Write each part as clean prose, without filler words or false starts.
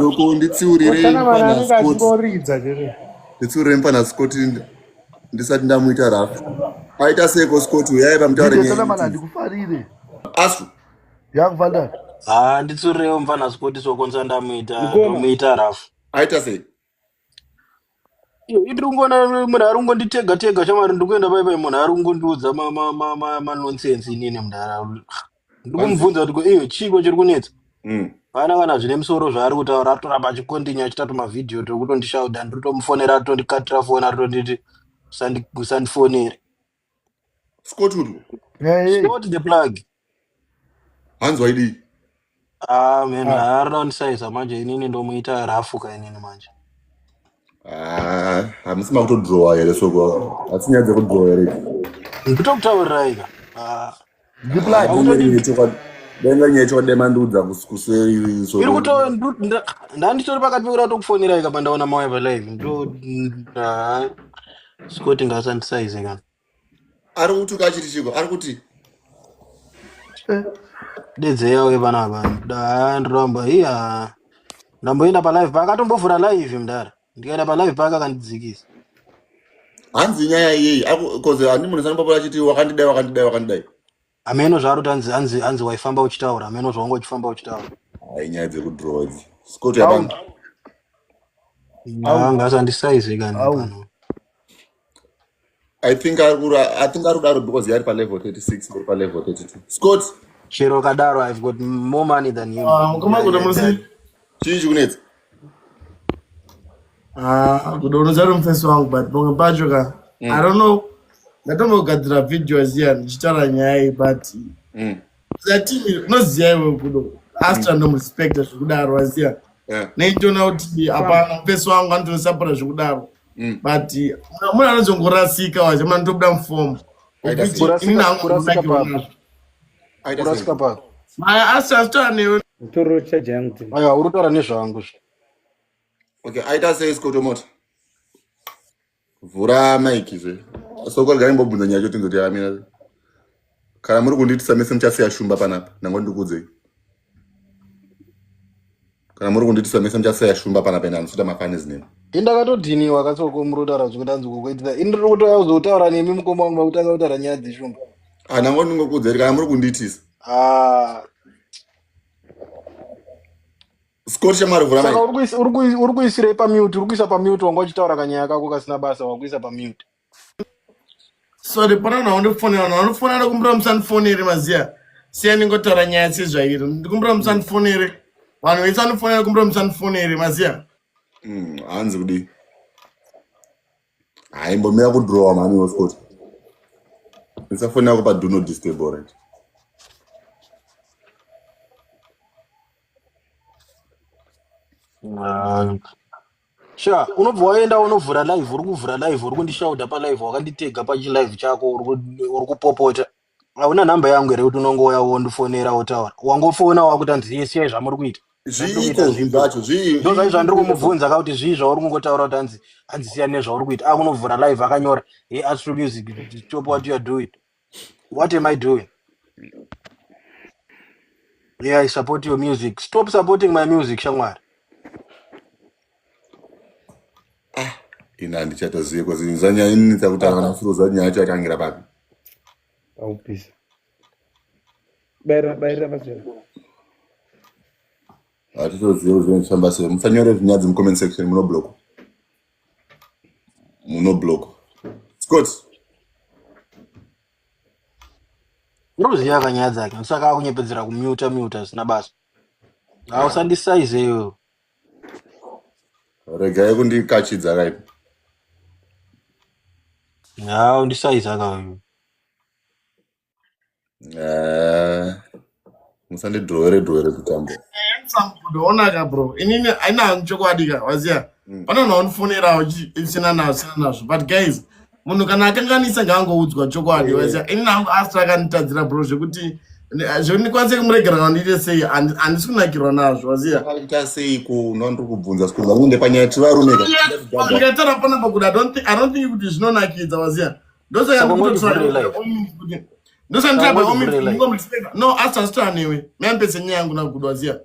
Soko nditsiurirei Kana vanhu mupfanha anenge Scott. achingoridza chete. Nditsiurirei mupfanha Scott ndisati ndamuita rafu. Aita seiko Scott uyai pamutaure DJ nyaya Tanaman yemuti. handikufarire. Asu Yakuvanda. Ah, nditsiurirewo mfana Scott sokonza ndamuita Mukoma. ndomuita rafu. aita sei? Iyo indiri kungoona munhu ari kungonditega tega shamwari ndiri kuenda pai pai munhu ari kungondiudza ma ma ma ma ma nonsense inini mudhara. Ndiri Hanzi. kumubvunza kuti ko iyo chiiko chiri kunetsa? Pana kana zvine musoro zvaari kutaura atoramba achikontinya achiita tumavhidhiyo twekutondishauda ndiri kutomufonera atondikatira foni atonditi usandifonere. Scott uyu. Nyaya yei? Scott the plug. Hanzi waidii? Ah man, Ah. ari kundisaiza manje inini ndomuita rafu ka inini manje. Ah, hamusi makutodrowa here soko. Hatsi nyaya dzekudrowa here. Ndikutokutaurirai ka. Ah, Ndiplan. Ah, akutodi dai chokwadi. Dai nyaya chokwadi dai mandiudza kuseri iri soko. kuto ndanditori pakati pekuda kutokufonerai ka pandaona mauya palive ndo ah, Scott ngaasandisaize kana. Ari kutuka achiti chiko? Ari kuti Eh, Dedzei yauye panapa. Da ndiramba iya. Ndamboenda palive paakatombovhura live mudhara. Ndikaenda palive paaka akandidzikisa. hanzi nyaya iyeyi cause handi munhu sanopapura achiti wakandidai wakandidai wakandidai. Hameno zvaari kuti hanzi hanzi hanzi waifamba uchitaura. Hameno zvawanga uchifamba uchitaura. Hai nyaya dzekudrowa idzi. Scott Au. yabanga. Au. Ah, ngaasandisaize kani Au. pano. I think ari kura I think ari kudaro because yari pa level 36 uri pa level 32. Scott, Chero kadaro I've got more money than him. Ah, mukoma Yeah, kuda yeah, musi. that. chii chikunetsa? Ah, kuda unozara mufesi wangu but pamwe pacho ka. I don't know. Ndatombogadzira video ziya ndichitaura nyaya iyi but zatimi unoziva iwe kudo. Astra ndomurespecta zvekudaro aziya. Yeah. Neitoona kuti hapana mufesi wangu anotonisapota zvekudaro. But munhu anozongorasika wacho munhu anotobuda mufomu. Aita sei? Kuti inini Kurasika hangu kurasika ndinonakirwa papi. nazvo. Aita sei? Kurasika papi. Maya Astra asitaura newe. Mutoriro charger yangu tini. Aiwa uri kutaura nezvangu zve. Okay, aita sei Scott Omota? Vhura mic zve. Soko regai ndimbobvunza nyaya yacho tinzoti yakamira. Kana muri kundiitisa mese muchasiya shumba panapa, ndango ndikuudzei. Kana muri kundiitisa mese muchasiya shumba panapa ende handisi kuita mafanis nemi. Indakatodhiniwa katsoko muri kutaura zvekuti hanzi kukuitira. Ini ndiri kutouya kuzotaura nemi mukoma wangu makutanga kutaura nyaya dzeshumba. Ah, ndango ndingokuudzei kana muri kundiitisa. Ah, Scott shamwari vhura saka mic. uri kuisirei pamute uri kuisa pamute wanga uchitaura kanyaya kako kasina basa wakuisa pamute Sorry, pana vanhu vanondifonera, vanhu vanondifonera ndokumbira musandifonere maziya. Siya ndingotaura nyaya sezvairi. Ndikumbira musandifonere. Vanhu vese vanondifonera ndokumbira musandifonere maziya. Hanzi kudii? Hayi mbomira kudrowa mhani iwe Scott. Isa foni yako pa do not disturb alright. Ah, sha unobva waenda unovhura live uri kuvhura live uri kundishauda palive wakanditega pachilive chako uri kupopota hauna nhamba yangu here kuti unongouya wondifonera wotaura wangofona wakuti hanzi siyai zvamuri kuita zvandiri kuita Zviiko zvinhu zvipi zvacho? Zvii ndo zvaizvo zvandiri zviiko? kumubvunza ka kuti zvii zvauri kungotaura kuti hanzi hanzi siya nezvauri kuita akunovhura live akanyora hey astro music stop what you are doing what am I doing yeah I support your music stop supporting my music shamwari Ini handichatozive cause ini zvanyaya ini kutaura kana usiri kuziva nyaya yacho yatangira papi. Paupisa. Bayira bayira pachena. Hatitozive kuti zvinofamba sei. Musanyore zvinyadzi mucomment section munoblock. Munoblock. Scott, unoziva kanyaya dzake saka akunyepedzera kumuta muta zvisina basa ausandisaize iwewe regai kundikachidza kaipo. ha undisaiza ka uyu Eh, musandidhowere dhowere kutambo. Kudoona ka bro. Inini aina hangu chokwadi ka waziya. Pane vanhu vanondifonera usina nazvo usina nazvo. But guys, munhu kana akanganisa ngaangoudzwa chokwadi waziya. Inini hangu Astra akanditadzira bro zvekuti zvekuti ndikwanise kumuregera kana ndiite sei handisi kunakirwa nazvo waziya. Akaita seiko unondiri kubvunza siku zvangu panyaya tiri varume ka. Ndikataura panapa kuti I don't think kuti zvinonakidza waziya. Ndosaka saka ndikutotsvaka ungondivhurire live kuti ndosaka saka nditaba ungondivhurire live no Astra asitaura newe. Miyambese nyaya yangu nagudo waziya.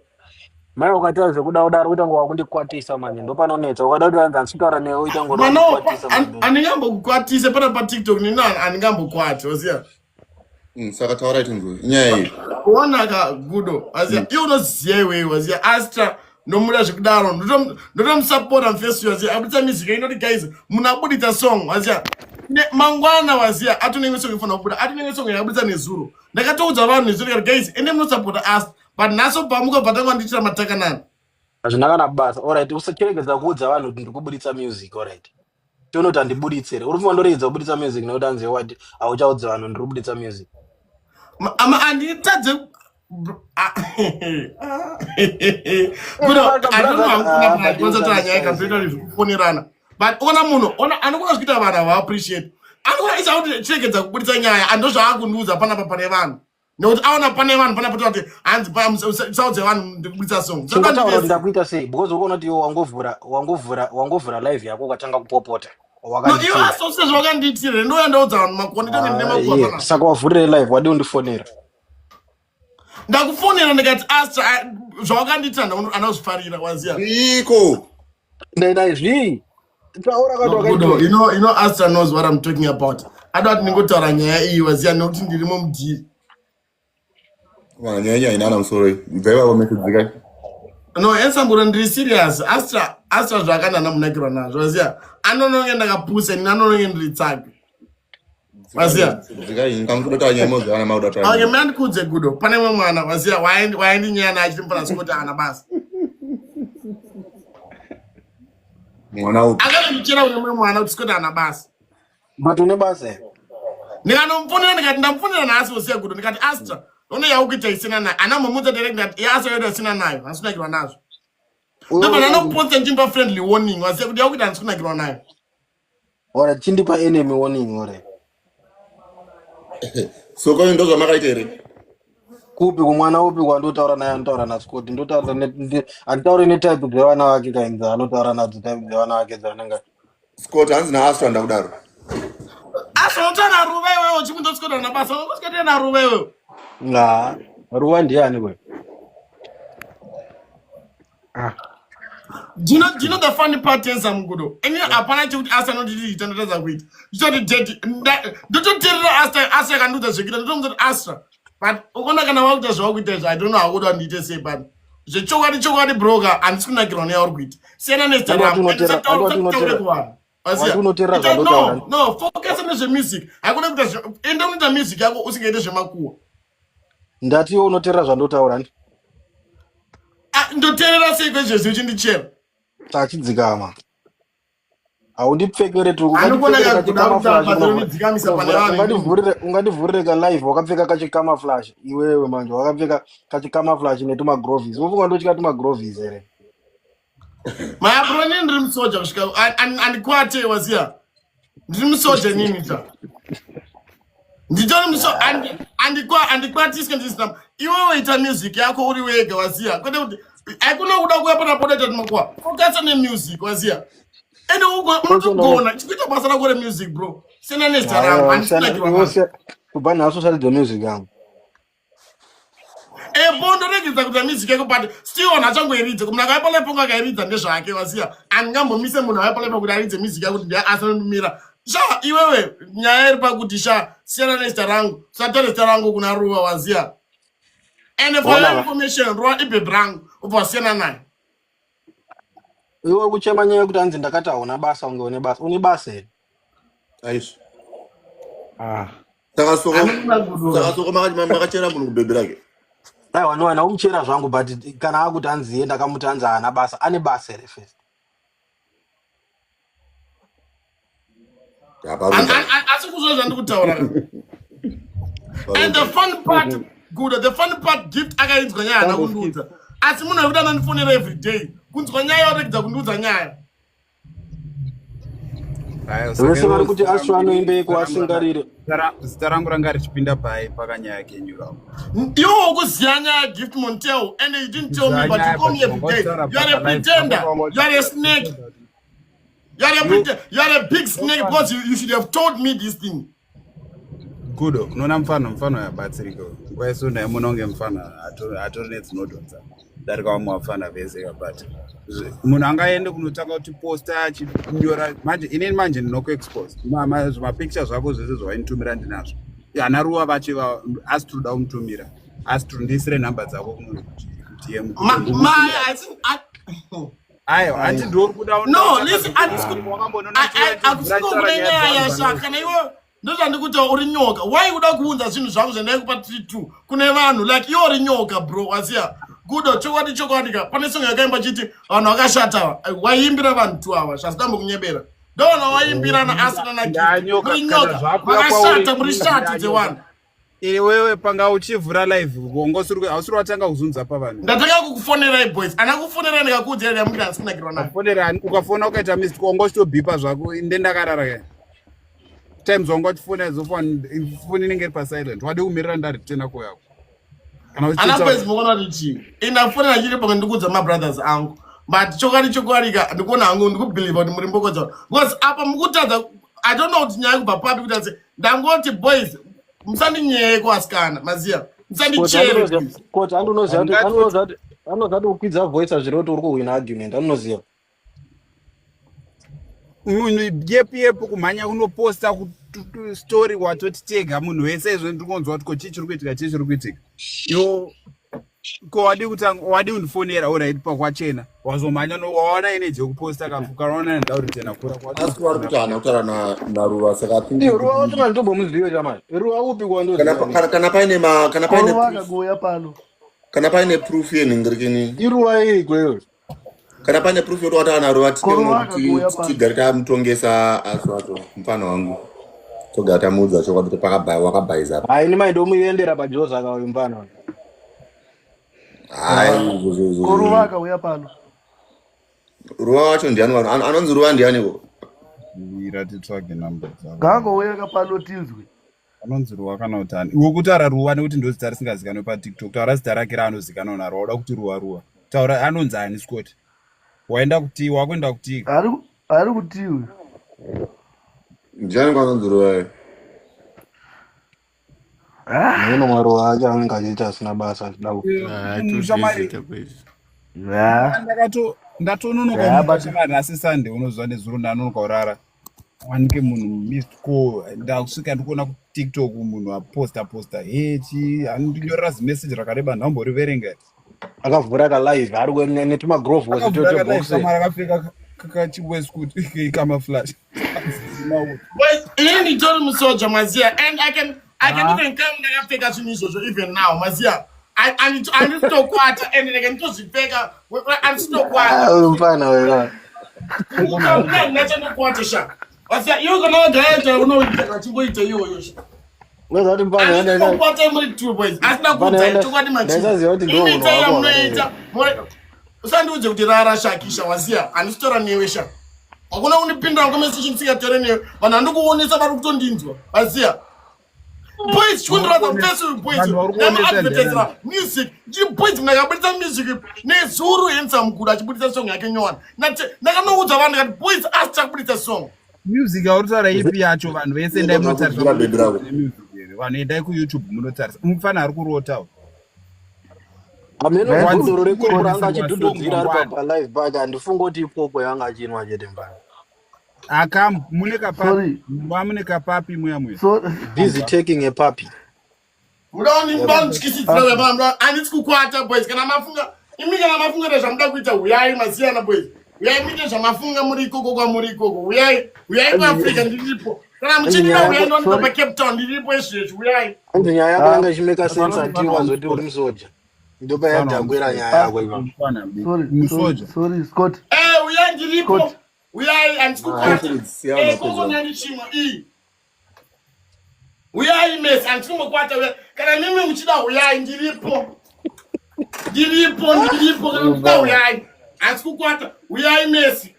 Mai ukataura zvekuda kudaro uita ngo wakundikwatisa manje ndopanonetsa ukada kuti hanzi handisi newe uita ngo Mwana wandikwatisa manje. Andingambokukwatise pana paTikTok nini, andingambokwati, waziya. Saka taurai tinzwe inyaya iyi. Kuonaka gudo, waziya, iwe unoziya iwewe, waziya, Astra ndomuda zvekudaro, ndotomusapota mufesi, waziya, abudisa music inoti guys, munhu abuditsa song, waziya. Mangwana, waziya, atonenge song ifanira kubuda, atonenge song yakabudisa nezuro. Ndakatoudza vanhu nezuro ndikati guys, ende munosapota Astra, but nhasi obva muka bva tanga ndichira matakanana. Hazvina kana basa. Alright, usachiregedza kuudza vanhu kuti ndiri kubuditsa music, alright. Tionoti handibuditse here? Uri kufunga ndoregedza kubuditsa music nekuti hanzi wati hauchaudzi vanhu ndiri kubuditsa music? Ama anditadze gudo, andinohangu nyaya ikapeta zvekufonerana, but ona munhu ona anokona zvikuita vanhu havaappreciate, anokona isa kuti chiregedza kubuditsa nyaya, ando zvaakundiudza panapa pane vanhu, nekuti aona pane vanhu panapa toti hanzi saudze vanhu ndikubuditsa song. Chingotaura kuti ndakuita sei, because uri kuona kuti iwe wangovhura live yako ukatanga kupopota. No, iwe Wakanditira. Asose zvawakandiitira, ndouya ndaudza vanhu makuwa, nditonge ndine makuwa Iye panapa. Saka wavhurire live, wadii undifonera? Ndakufonera ndikati Astra, zvawakandiitira andazvifarira, waziya. Iko. Ndaita zvii? Taura kati No, Gudo, wakaitei. you know, Astra knows what I'm talking about. Ada kuti ndingotaura nyaya iyi, waziya, nekuti ndirimo mudhiri. Wana nyaya nyaya inana musoro iyi. Ibva ivavo mesidzikai. No, ensamburo, ndiri serious. Astra, Astra zvakanana munakirwa nazvo, waziya. Anononge ndakapusa, ini anononge ndiri tsage. Waziya. Dzikai kamukuda nyaya mozana makuda Okay, taura. mina ndikudze Gudo, pane mwe mwana, waziya, waendinyaya naye achitimpana Scott haana basa. Mwana upi? Akazondichera kune mumwe mwana kuti Scott haana basa. But une basa here? Ndikanomufonera ndikati ndamufonera nhasi, wosiya Gudo, ndikati Astra, one yaukuita isina nayo. Ana mumudza direct ndikati yaAstra yedu isina nayo, handisi kunakirwa nazvo. Ndobva ndanoposta ndichimupa friendly warning, waziya, kuti yakuita handisi kunakirwa nayo. Alright, chindipa enemy warning, alright. Soko ndo zvamakaita here? Kupi kumwana upi kwandotaura naye anotaura naScott? Ndotaura handitauri netype dzevana vake kainzi anotaura nadzo type dzevana vake dzaanenge. Scott hanzi naAstra ndakudaro. Astra unotaura naRuva iwewe, uchimunza Scott haana basa, unongoswetera naRuva iwewe. Nga Ruva ndiani kwe? Ah. Do you know the funny part is Mugudo? Ini hapana chekuti Astra anonditi ndotadza kuita. Ndichoti daddy, ndototeerera Astra, Astra akandiudza zvekuita, ndotomuudza kuti Astra. But ukaona kana wakuita zvawakuita izvo, I don't know how kuti ndiite sei, but zvechokwadi chokwadi broker, handisi kunakirwa neyauri kuita. Siyana nezita Handati rangu. handati Usataure kuvanhu. Wati unoteerera zvandotaura. No, focus nezvemusic. Hakuna kuita enda unoita music yako usingaite zvemakuwa. Ndati iwe unoteerera zvandotaura ndi? Ah, ndoteerera sei kwezvezvi uchindichera? Tachidzikama. Haundipfekere tuku. Anokona kakuda kutaura basa rinodzikamisa pane vanhu. Ungandivhurire ka live wakapfeka kachicamouflage iwewe manje wakapfeka kachicamouflage netumagrovies, wofunga ndotya tumagrovies here? Mabro, inini ndiri musoja kusvika andikwate, waziya, ndiri musoja inini ta nditori muso andikwatiswe ndisina. Iwewe ita music yako uri wega, waziya, kwete kuti haikuna kuda kuya pana poda ita tumakuwa. Focus nemusic, waziya, ende unotogona chikuita basa rako remusic, bro. Siyana nezita rangu, handisinakirwa nazvo. Kubva nhasi usaridza music yangu. Epo ndoregedza kuita music yako, but still vanhu achangoiridze. Munhu akaipa lepo akairidza ndezvake, waziya. Andingambomise munhu akaipa lepo kuti aridze music yako kuti asanomira. Sha, iwewe, nyaya iri pakuti sha, siyana nezita rangu, usataure zita rangu kuna Ruva, waziya. And for your Ona. information, Ruva ibhebhi rangu, ubva wasiyana naye. Iwe uri kuchema nyaya yekuti hanzi ndakati hauna basa, unge une basa. Une basa here? Aizvo. Ah. Saka Soko Anoda kudura. saka Soko makachera munhu kubhebhi rake. Aiwa, no, handakumuchera zvangu, but kana akuti hanzi iye ndakamuti hanzi haana basa, ane basa here first? Asi kuzwa zvandiri kutaura. And the fun part, good, the fun part, Gift akainzwa nyaya, haana kundiudza, asi munhu wekuti anondifonera every day kunzwa nyaya oregedza kundiudza nyaya. Vese vari kuti Astra anoimbeko asingarire. Zita rangu ranga richipinda pai pakanyaya kenyu ravo? Iwo ukuziva nyaya, Gift Montel, and you didn't tell me, but you call me every day. You are a pretender, you are a snake, you are a pretender, you are a big snake, because you should have told me this thing. Gudo, unoona mufano yabatsirika kwaiso naye munonge mufano atori nedzinodhonza. Kudarika vamwe vafana vese ka, but munhu angaende kunotanga kuti posta achinyora manje. Inini manje ndinokuexpose zvimapicture zvako zvese zvawainitumira ndinazvo. Ana Ruwa vacho ivava, asi tiri kuda kumutumira, asi tiri ndiisire nhamba dzako kuDM. Maya, Aiwa, hanti ndiwo uri kuda? No, listen, hakusiko kune nyaya yasha. Kana iwe, ndozvandikuti uri nyoka. Why uda kuunza zvinhu zvangu zvandaikupa tiri two kune vanhu? Like, iwe uri nyoka, bro, wasiya gudo. Chokwadi, chokwadi ka, pane song yakaimba chiti vanhu vakashata. Waiimbira vanhu two ava, zvazidambo kunyebera. Ndovana waimbirana asina. Ndanyoka, Muri kana nyoka. zvakuya Vakashata, kwauri, muri shati ndanyoka. dzevanhu. Iwewe panga uchivhura live, wongosiri hausiri watanga kuzunza pavanhu. Ndatanga kukufonerai, boys. Ana kufonerai ndikakuudzira ndamukira handisinakirwa nayo. Wafonera ani? Ukafona ukaita missed call, wanga uchitobhipa zvako. Inde ndakarara kai times wanga uchifona, izofoni foni inenge iri pasilent. Wadi kumirira ndaritena ko yako kana Ana uchitoita- boys, mukuona kuti chii? Indafonera chiri pamwe ndikuudza mabrothers angu, but chokwadi, chokwadi ka, ndikuona hangu, ndikubhilivha kuti muri mboko dzavo, because apa mukutadza. I don't know kuti nyaya kubva papi kuti ase ndangoti, boys, musandinyeye kuasikana, maziya, musandichere. Koti andonoziva kuti Haungati- anoziva kuti kukwidza voice hazviri kuti uri kuhwina argument, anoziva. Munhu yepu yepu kumhanya kunoposta story, watoti tega munhu wese izvo. Ndiri kunzwa kuti ko chii chiri kuitika, chii chiri kuitika? Iwo ko wadi kutanga wadi kundifonera? Alright, pakwachena wazomhanya wawana energy yekuposta kafu kana waona ndauritena kura. Asi vari kuti haana kutaura naRuva, saka I think Ruwa wacho handitombomuziva chamai. Ruwa upi? Kana Kwandoziva kana paine ma kana paine Koruva proof, akagoya pano. Kana paine proof yenhingirikini. Iruwa iyi kweyo. Kana paine proof yekuti wataura naRuva, Koruva akagoya tite pano. tigare tamutongesa. Asi wacho mufana wangu, togara tamuudza chokwadi kuti wakabhaiza. Hai, ini mai ndomuendera pajoza kauyu mufana. Hai. Koruva akauya pano. Ruva wacho ndiani? Vanhu anonzi Ruva ndianiko? Mira titsvage namba dzavo. Ngaangouya kapano tinzwe. Anonzi Ruwa kana kuti ani? Iwe kutaura Ruwa nekuti ndo zita risingazikanwe paTikTok. Taura zita rake raanozikanwa naro. Wauda kuti Ruwa, Ruwa, taura anonzi ani? Scott, waenda kuti wakuenda kuti Ari kutiwe. Ndianiko anonzi Ruva? Muno maruwa acho anenge achiita asina basa, achida Shamwari. Ndatononoka kumuka, shamwari. Nhasi Sunday, unoziva, nezuro ndanonoka kurara. Wanike munhu missed call, ndakusvika ndikuona kuTikTok munhu aposta posta hechi andinyorera zimeseji rakareba, ndamboriverenga. Akavhura kalive ari netumagrovosi. Akavhura kalive. Totoboxe. Kamara akapfeka kachiwaistcoat camouflage. Boys, inini nditori musoja, maziya, and I can even come ndakapfeka zvinhu izvozvo even now, maziya. Handisitokwata and ndeke nditozvipfeka, handisitokwata. Mufana wewe. Nachandokwata sha, wasiya. Iwe kana wagaita unoita kachingoita iyoyo sha. Unoziva kuti mufana Handisitokwata muri two, boys, asina kuudzai chokwadi. Ndaisaziva kuti ndo unhu Machiita hwako yamunoita, usandiudze kuti rara shakisha, wasiya. Handisitora newe sha, hakuna kundipindura ngomessage ndisingatore newe. Vanhu handikuonesa, vari kutondinzwa, wasiya. Boys, chikundiradza mufesi, boys. Vanhu vari kuonesa. Ndamaadvertisera music boys. Ndakabudisa music nezuru, Handsome Gudo achibudisa song yake nyowani. Ndakanoudza vanhu ndikati, boys, asi chakubudisa song. Music yauri kutaura ipi yacho? Vanhu vese endai munotarisa. Kunotarisa baby rako. Music here. Vanhu endai kuYouTube munotarisa, mufana ari kurota. Hameno. Wanzi- Bhodhoro rekopura anga Wanzi- achidhudhudzira ari Mangwana. palive pake, handifungi kuti ikoko yanga achinwa chete mufana. Akam mune kapapi. Sorry. Mune kapapi muya muya. So Busy taking a puppy. Muda handisi kukwata, boys. Kana mafunga imi, kana mafunga nezvamuda kuita, huyai, masiyana, boys. Uyai muite zvamafunga muri ikoko, kwamuri ikoko. Uyai, uyai kuAfrica, ndiripo. Kana muchindida, uyai, ndondipa paCape Town, ndiripo izvezvi, uyai. Anzi nyaya yako Ah. yanga ichimeka sense, ati wazoti uri musoja, ndopayadhangwira nyaya yako ipapo. Mufana, sorry, sorry, musoja. Sorry, Scott. Eh, uyai, ndiripo. Scott. Uyai, handisi kukwata. Siya Eh, vanhu koko vapedza. nyandichimwa iyi. Uyai mesi, handisi kumbokwata. Uyai kana mimi muchida, uyai, ndiripo, ndiripo, ndiripo. Kana muchida, uyai, handisi kukwata. Uyai mesi.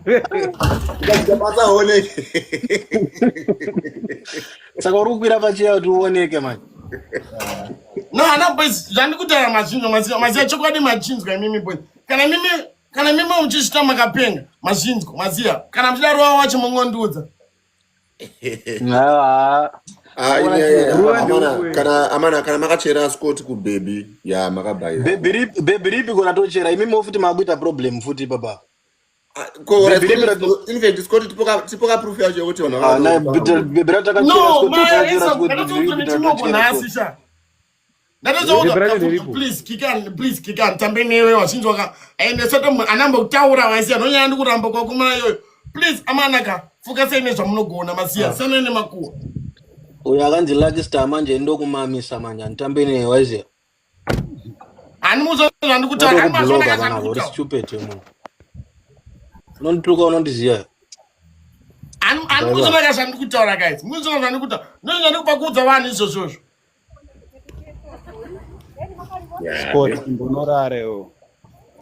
Ukadya basa aoneke. Saka uri kukwira pacheya kuti uoneke manje? No, hana, boys, zvandikutaura mazvinzwa, maziva, maziva chokwadi, machinzwa imimi, boys. Kana mimi muchisvika makapenga, mazvinzwa, maziva. Kana muchida Ruwa wacho, mungondiudza. Aiwa. Ah, Ona ini- chii? Ruva amana ndeuku. kana amana kana makachera Scott kubhebhi ya makabhaira. Bhebhi ripi, bhebhi ripi kona tochera imimi futi makuita problem futi papa. Ah, ko Bhebhi ripi rato in fact Scott tipoka proof yacho yekuti vanhu Ah, na vakatochera. bhebhi ratakachera No, Scott maya takachera esa Scott ndakatoudzwa ripi nechimoko ratachera nhasi Scott. sha. Ndatozoudza Bhebhi racho kafuta nderipo. please Kikan, please Kikan tambe newe wachinzwa ka ende soto anambotaura waisiya nonyanya ndikuramba kwakumana iyoyo. Please amanaka fukasei nezvamunogona masiya sanai nemakuwa. Uyo akanzi Lucky Star manje ndokumamisa manje anditambe newe waiziya. Handimuzo zvandikutaura, Ndokubloga handimasona panapa uri zvandikutaura. stupid yemunhu. Unondituka unondiziya. Handimuzoona zvandikutaura guys. Muzoona zvandikutaura. Ndozvandikupa kuudza vanhu izvozvozvo. Scott imbonorarewo.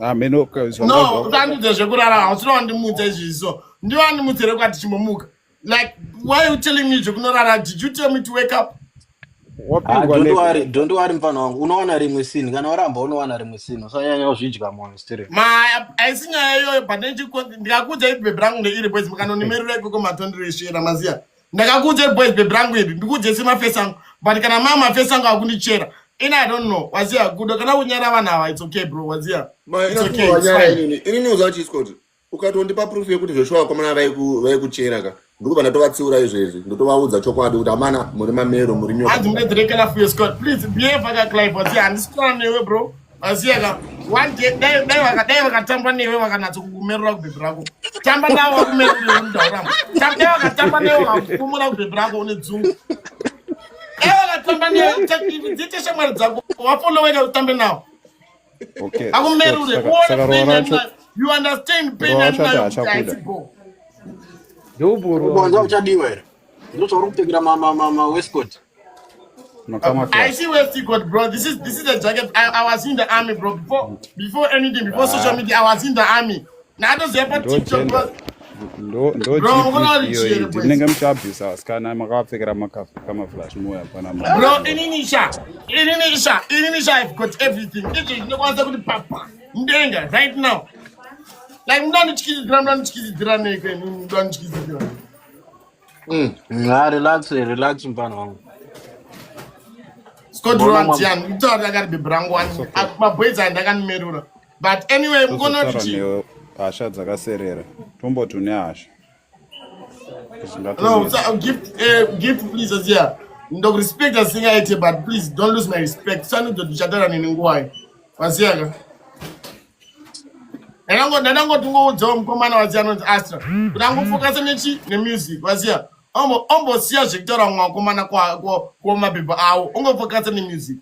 Hameno No, utandudze zvekurara hausina wandimutsa izvizvo. Ndiwe wandimutsire kwati chimbomuka. Like why are you telling me zvekunorara? Did you tell me to wake up? Ah, Wapindwa don't nepi? worry, don't worry mfana wangu. Unowana rimwe sini kana waramba unowana rimwe sini. Usanyanya kuzvidya moyo sterek. Ma haisi nyaya iyoyo but ndikakuudza ibhebhi rangu ndeiri boys mukanonimerera ikoko matondireshera maziya. Ndakakuudza boys bhebhi rangu iri ndikuudze semafesi angu but kana maa mafesi angu akundichera ini I don't know waziya gudo kana kunyara vanhu ava it's okay bro waziya. Ma It's okay, it's inasingowanyara fine. inini. Inini uziva chii Scott? Ukatondipa proof yekuti zveshuwa vakomana vaikuchera ka. Ndikubva ndatovatsiura izvezvi. Ndotovaudza chokwadi kuti amana muri mamero muri nyoka. Hanzi mudedzere for Scott. Please behave aka Clive waziya handisi kutaura newe bro. Waziya ka one day dai vakatamba newe vakanatso kukumerura kubhebhi rako. Tamba navo vakumerure undauramba. Dai vakatamba newe vakakukumura kubhebhi rako une dzungu. Dai vakatamba newe dziite shamwari dzako wafolloweka utambe navo. Okay. Scott, Akumerure saka uone saka pain rova racho yandinayo. You understand pain rova racho yandinayo kuti hachakuda. haisi bho. Ndeupo Kwanza uchadiwa here. Ndozvauri kupfekera ma waistcoat. I Macamouflage. see waistcoat, bro. This is a jacket. I was in the army, bro. Before anything, before social Ah, media, I was in the army. Now those here ndo TikTok, gender. bro. Ndo Bro, I'm gonna GBV iyoyi. cheer, boys. Ndinenge muchabvisa vasikana makapfekera macamouflage muuya pana Bro, inini sha, inini sha, inini sha. I've got everything. Izvo zvinokwanisa kuti papa ndenga right now. Like mundandityisidzira, mundandityisidzira neko inini, mundandityisidzira. Ah, relax, relax mfana wangu. Scott Mbona Rwan Tian, nditaura akati bhebhi rangu It's okay. maboys aya ndakanimerura. But anyway, mukona Tozotaura kuti chii? newe hasha dzakaserera. Tomboti une hasha. No, Zvingatomira. so, gift, gift please, Azia. Ndokurespect asingaite, but please don't lose my respect. Sanudza tichataura neni nguwai. Waziyaka. Ndangoti ngoudzawo mukomana waziya anonzi Astra. Kuti angofokasa nechi nemusic waziya. Ombosiya zvekutaura mumwe vakomana kwamabhebha avo. Ongofokasa nemusic.